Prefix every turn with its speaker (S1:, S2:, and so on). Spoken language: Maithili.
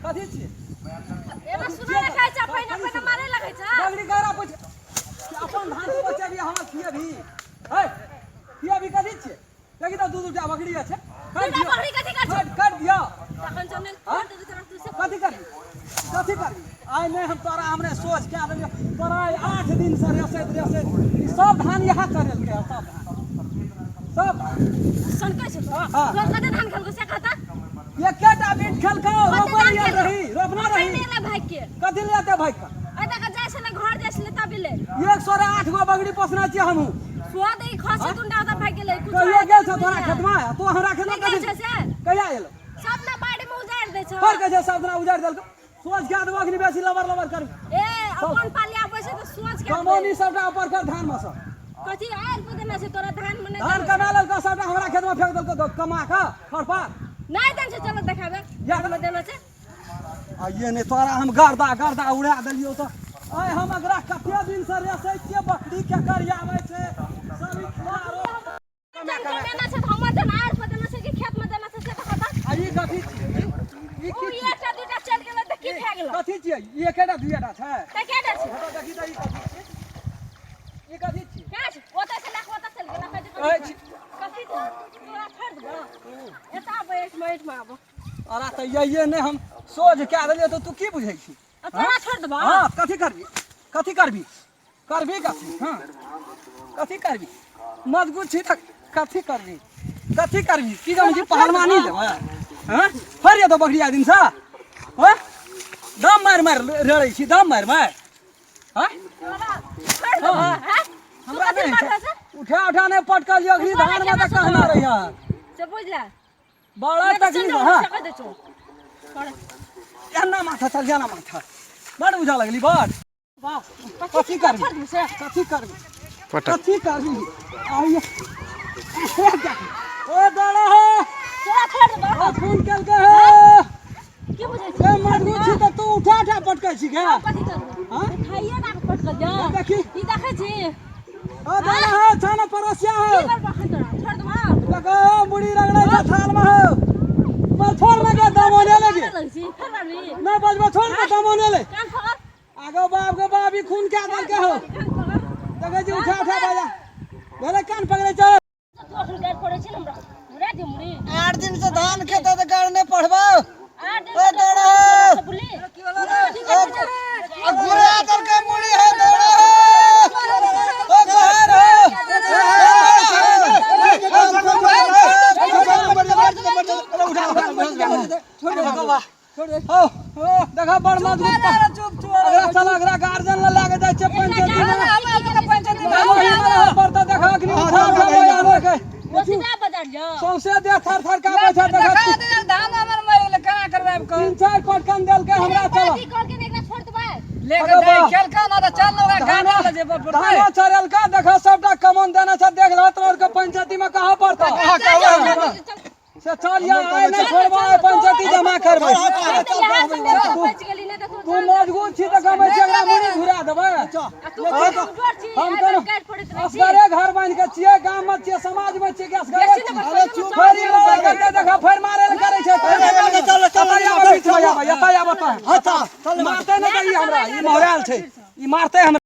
S1: कथी छियै?
S2: एना सुना रे खाइ छै, पहिने पहिने मारे लगै छै।
S1: बकरी ककरा पूछ कि अपन धान तू बचेबी, हमर खिएबी? है, खिएबी? कथी छियै? देखी तऽ, दू दूटा बकरी छै। काटि
S2: दूटा
S1: दियौ।
S2: बकरी कथी कर छौ?
S1: काटि काटि दियौ।
S2: तखन चल
S1: हाँ?
S2: छोड़ दे तोरा तू से।
S1: कथी करबी? कथी करबी? आइ नहि हम तोरा, हमरे सोच कए देलियौ तोरा। आइ 8 दिन से रेसैत रेसैत ई सब धान इएह चढ़ेलकै हँ, सब धान, सब धान।
S2: सनकै छै।
S1: हाँ।
S2: तोर कते धान खेलको से कहता?
S1: एकेटा बीट खेलकौ।
S2: कते
S1: रोपल
S2: धान
S1: गेल
S2: खेलकौ?
S1: रही, रोपना रही।
S2: कते ले भाग के?
S1: कथी ले एते भागि कऽ?
S2: एतऽ के जाइ छलै, घर जाइ छलै तब ले।
S1: 108 गो बगड़ी पोसने छियै हमहूँ।
S2: सुआ दे, खसी दुंडा ओतऽ भागि गेलै कुछ।
S1: कहियो गेल छौ तोरा खेतमे? तू हमरा खेतमे
S2: नहि गेल
S1: कथी
S2: छै से?
S1: कहिया एलो?
S2: सब ना बाड़ी में उजाड़ि दै छौ।
S1: पर कहै छै सब दिना उजाड़ि देलकौ। सोच के देबो अखनी, बेसी लबर लबर कर।
S2: ए, अपन पाली आबै छै तऽ सोच के।
S1: कमौनी सबटा ऊपर कर धान मे सँ।
S2: कथी आरि पर देना छै तोरा धान मे? नहि
S1: धान
S2: देबै।
S1: कमा लेलकौ, सबटा हमरा खेतमे फेंक देलकौ तऽ कमा कऽ खरपात।
S2: नहि देना छै, चलो देखाबे।
S1: या।
S2: मे देना छै।
S1: आ ये नहि तोरा हम गर्दा गर्दा उड़ा देलियौ तऽ आइ हम एकरा कते दिन से रेसै छियै, बकरी केकर आबै छै सब ई खिलारो।
S2: जन कमेना छै तऽ हमर धान आरि पर देना छै कि खेत मे देना छै से तऽ बता।
S1: आ ई कथी छियै? ई
S2: ओ
S1: की छियै?
S2: एकटा दूटा चलि गेलै तऽ की भए गेलै?
S1: कथी छियै ई? एकेटा दुइएटा छै?
S2: तऽ केटा छै?
S1: हटो, देखी तऽ, ई कथी छियै? ई कथी छियै?
S2: कहाँ छै? ओतऽ से लए कऽ ओतऽ चलि गेलै, कहै छै।
S1: कहै छी।
S2: कथी छै? तोरा छोड़ि देबौ? एतऽ आबै, एहिठमा एहिठमा आबो।
S1: तोरा तऽ यही नहि हम सोझ कए देलियौ तऽ तू की बुझै छी?
S2: आ तोरा छोड़ि देबौ?
S1: हँ, कथी करबी? कथी करबी? करबी कथी? हँ, कथी करबी? मजबूत छी तऽ कथी करबी? कथी करबी? की जानै छी, पहलवानी लेबै? हँ, फरि जेतौ बकरिया दिनसँ। हँ, दम मारि मारि रेड़ै छी, दम मारि मारि। हँ।
S2: तोरा छोड़ि देबौ? हँ? तू
S1: हमरा
S2: कथी
S1: नहि
S2: मारबै छै?
S1: उठा उठा नहि पटकल यौ अखनी धानमे तऽ कहना रहिया।
S2: से बुझला।
S1: बड़ा तकलीफ। हँ, एना माथा चल जाना, माथा बड़ बुझा लगली बड़। कथी करबी? कथी करबी? कथी करबी? आइए ओ दड़ा हो।
S2: तोरा छोड़ देबौ?
S1: ओ फोन केलकै हे।
S2: की बुझै छी?
S1: ए, मजबूत छी तऽ तू उठा उठा पटकै छी गे?
S2: कथी करबो?
S1: हाँ?
S2: खाइए ना के पटकल जा।
S1: देखी।
S2: ई देखै छी?
S1: ओ दड़ा हो, छाना पड़ोसिया हो।
S2: की करबो अखन? तोरा छोड़ देबौ?
S1: देखो, मुड़ी रगड़ै छै थाल में हो। पर छोड़ ना के दमो ले लेगी।
S2: लगै छी फेर मारबी?
S1: नहीं बजबो, छोड़ के दमो ले ले।
S2: कान पकड़।
S1: आगो बाप के बाप, ई खून क्या देलकै हो?
S2: कान पकड़।
S1: देखै छी, उठा उठा बाजा भेलै, कान पकड़ै चल।
S2: तू अखन गारि पड़ै छी ने हमरा? मुड़ा दे मुड़ी।
S3: 8 दिन से धान खेत तऽ गाड़ नहि पढ़बौ।
S2: 8 दिन
S3: ओ दौड़ा हो।
S2: बुली।
S3: आ घुरा देलकै मुड़ी है, दौड़ा हो। ओ घर हो।
S1: हो देखा, बड़ मजबूत। अगरा चल, अगरा गार्जियन ल लए के जाइ छै पंचायती में। पर तऽ देखा, अखनी उठा उठा बजा देलकै।
S2: मोसिबा बजार जा।
S1: सौंसे देह थर थर कांपै छै, देखा।
S4: धान हमर मरि गेलै, केना करबै आब कहू?
S1: तीन चारि पटकन देलकै हमरा, चल।
S2: की कहलकै ने, एकरा छोड़ देबै?
S4: ले के दाइ खेलका ना तऽ चल ने ओकरा गाड़ी लऽ जेबऽ पड़तै।
S1: धानो चढ़ेलका, देखा, सबटा कमन देने छै, देख लह तोर के पंचायती में कहाँ पड़तौ से। चल या, आइ नहि छोड़बो, आइ पंचायती जमा करबै।
S2: बचि गेली नहि तऽ तू
S1: तू मजबूत छी तऽ कमै छी, एकरा मुड़ी घुरा देबै।
S2: आ तू कमजोर छी।
S1: हम
S2: आइ
S1: कोनो
S2: गारि पड़ैत रहै छी।
S1: असगरे घर बान्हि के छियै, गाम में छियै, समाज में छियै कि असगरे
S2: बेसी नहि
S1: छियै?
S2: बजबै।
S1: फेर ई लड़ाइ करतै, देखा, फेर मारे लए करै छै। एतऽ आबऽ, बीच में आबऽ, एतऽ आबऽ। तऽ मारतै नहि तऽ ई हमरा, ई मोहरायल छै, ई मारतै हमरा।